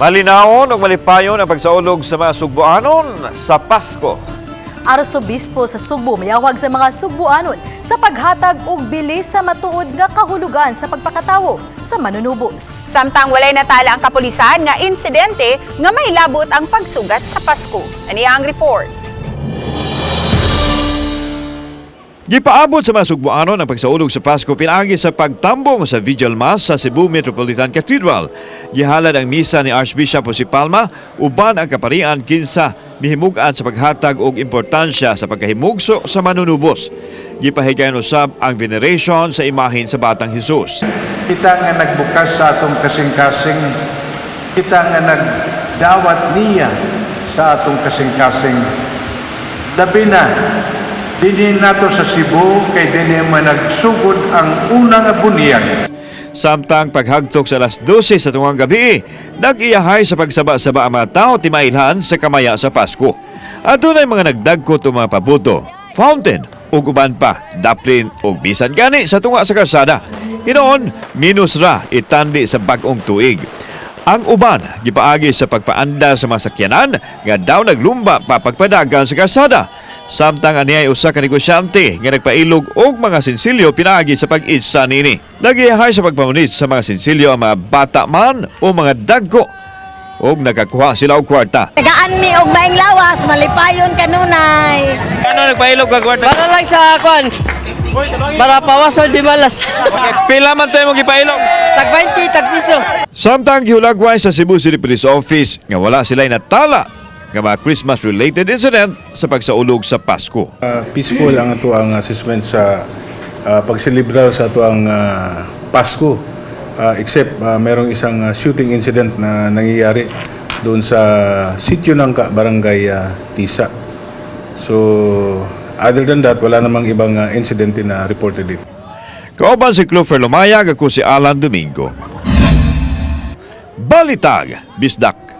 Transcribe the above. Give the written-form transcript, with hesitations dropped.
Malinawon ug malipayon ang pagsaulog sa mga Sugboanon sa Pasko. Arsobispo sa Sugbo mayawag sa mga Sugboanon sa paghatag og bilis sa matuod nga kahulugan sa pagpakatawo sa manunubos. Samtang walay natala ang kapulisan nga insidente nga may labot ang pagsugat sa Pasko. Ani ang report. Gipaabot sa mga Sugboanon ang pagsaulog sa Pasko pinaagi sa pagtambong sa Vigil Mass sa Cebu Metropolitan Cathedral. Gihalad ang misa ni Archbishop Jose Palma uban ang kaparian kinsa mihimug-an sa paghatag og importansya sa pagkahimugso sa manunubos. Gipahigayon usab ang veneration sa imahen sa Batang Hesus. Kita nga nagbukas sa atong kasing-kasing, kita nga nagdawat niya sa atong kasing-kasing. Labi na, dinhi nato sa Cebu kay dinhi man nagsugod ang unang bunyag. Samtang paghagtok sa alas 12 sa tungang gabi, nag-iyahay sa pagsaba-saba ang mga tao timailhan sa kamaya sa Pasko. Adunay mga nagdagkot o mga pabuto, fountain ug uban pa, daplin ug bisan gani sa tunga sa kalsada. Hinoon, minus ra itandi sa bag-ong tuig. Ang uban gipaagi sa pagpaanda sa mga sakyanan nga daw naglumba pa pagpadagan sa kalsada. Samtang aniay usa ka negosyante nga nagpailog og mga sinsilyo pinaagi sa pag-itsa nini. Nagiyahay sa pagpamunit sa mga sinsilyo ang mga bata man o mga dagko og nakakuha sila og kwarta. Tagaan mi og maing lawas, malipayon kanunay. Ano nagpailog ka kwarta? Para lang sa kwan. Para pawason di malas. Pila man tayo mo gipailog? Tag 20, tag piso. Samtang gihulagway sa Cebu City Police Office nga wala sila natala nga mga Christmas-related incident sa pagsaulog sa Pasko. Peaceful ang ato ang assessment sa pagselebrar sa ato ang Pasko. Except merong isang shooting incident na nangyayari doon sa sitio ng Barangay Tisa. So other than that, wala namang ibang incident na reported dito. Kauban si Clover Lumayag, ako si Alan Domingo. Balitag, Bisdak.